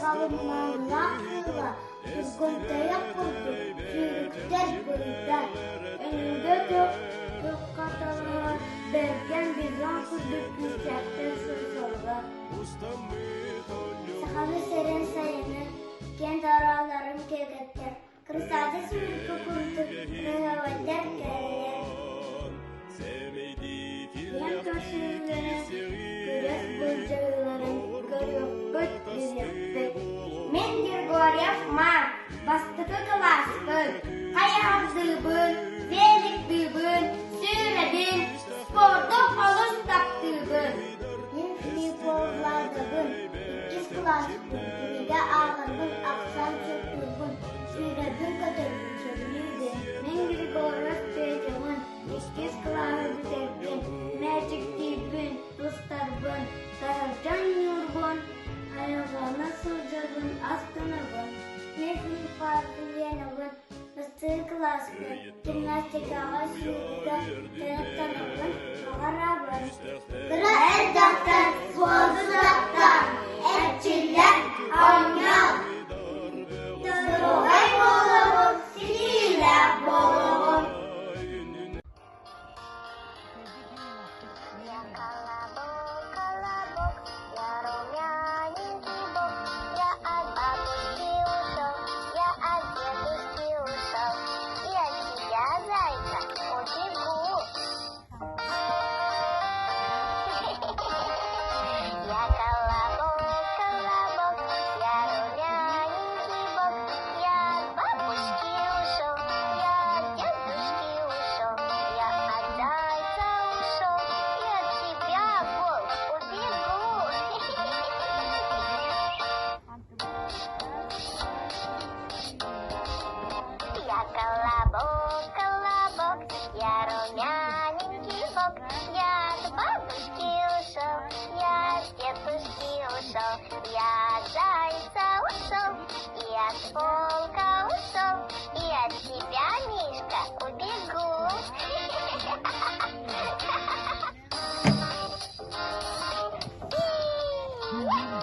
Талыммааннаах кыыла Тургунтайах курдук сүүрүктэр быйдар, Өҥүгэ туохха бэргэн бизон курдук күүстээхтэр сырсаллар. Сахабыт сирин сайыны киэҥ дороолорун киэргэттэр, Красавица сүүрүккэ курдук кыһалайдар кэлэллэр. Ийэм көрсүһүүлэрэ күрэс былдьаһыыларын көрүөхпүт, билиэхпит. Мин Григорьев Марк, бастакы кылааспын, хайыһардыыбын, великтыыбын, сүүрэбин, спорду олус таптыыбын. Мин Филиппов Владабын, иккис кылааспын, кинигэ ааҕарбын, ахсаан суоттуурбун, сүүрэрбин-көтөрбүн сөбүлүүбүн. Мин Григорьев Петябын, иккис кылааһы бүтэрдим, мээчиктиирбин, тустарбын, таһырдьа оонньуурбун, айылҕаны сылдьарбын астынабын. Мин Филиппов бастакы кылааспын, гимнастикаҕа, сүүрүүгэ дьарыктанабын, баҕарабын. Кыра эрдэхтэн суолу таптаан, эрчиллэн, оонньоон, доруобай буолуоҕуҥ, ситиһиилээх буолуоҕуҥ. Я колобок, колобок, я румяненький бок, я от бабушки ушел, я от дедушки ушел, и от тебя, зайка, убегу. Я колобок, колобок, я румяненький бок, я от бабушки ушел, я от дедушки ушел, я от зайца ушел, и от тебя, волк, убегу. Я колобок, колобок, я румяненький бок, я от бабушки ушел, я от дедушки ушел, я от зайца ушел, и от волка ушел, и от тебя, Мишка, убегу.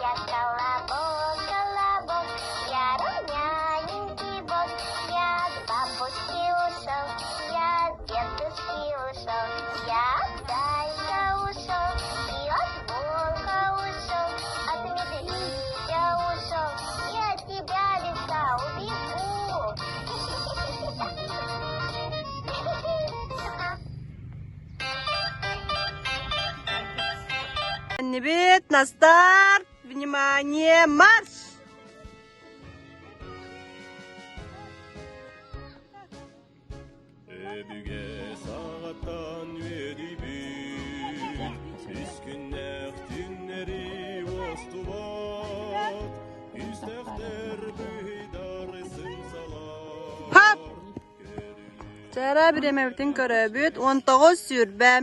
Я колобок, колобок, я румяненький бок, я от бабушки ушел, я от дедушки ушел, я от зайца ушел, и от волка ушел, от медведя ушел, и от тебя, лиса, убегу. Аннибит на старт! Внимание, марш! Өбүгэ саҕаттан үөдүйбүт, үс күннээх түннэри уостубат, үстэхтэр быһыйдар сымсалар. Хап! Чара бириэмэбитин көрөбүт, 19 сүүрбэ.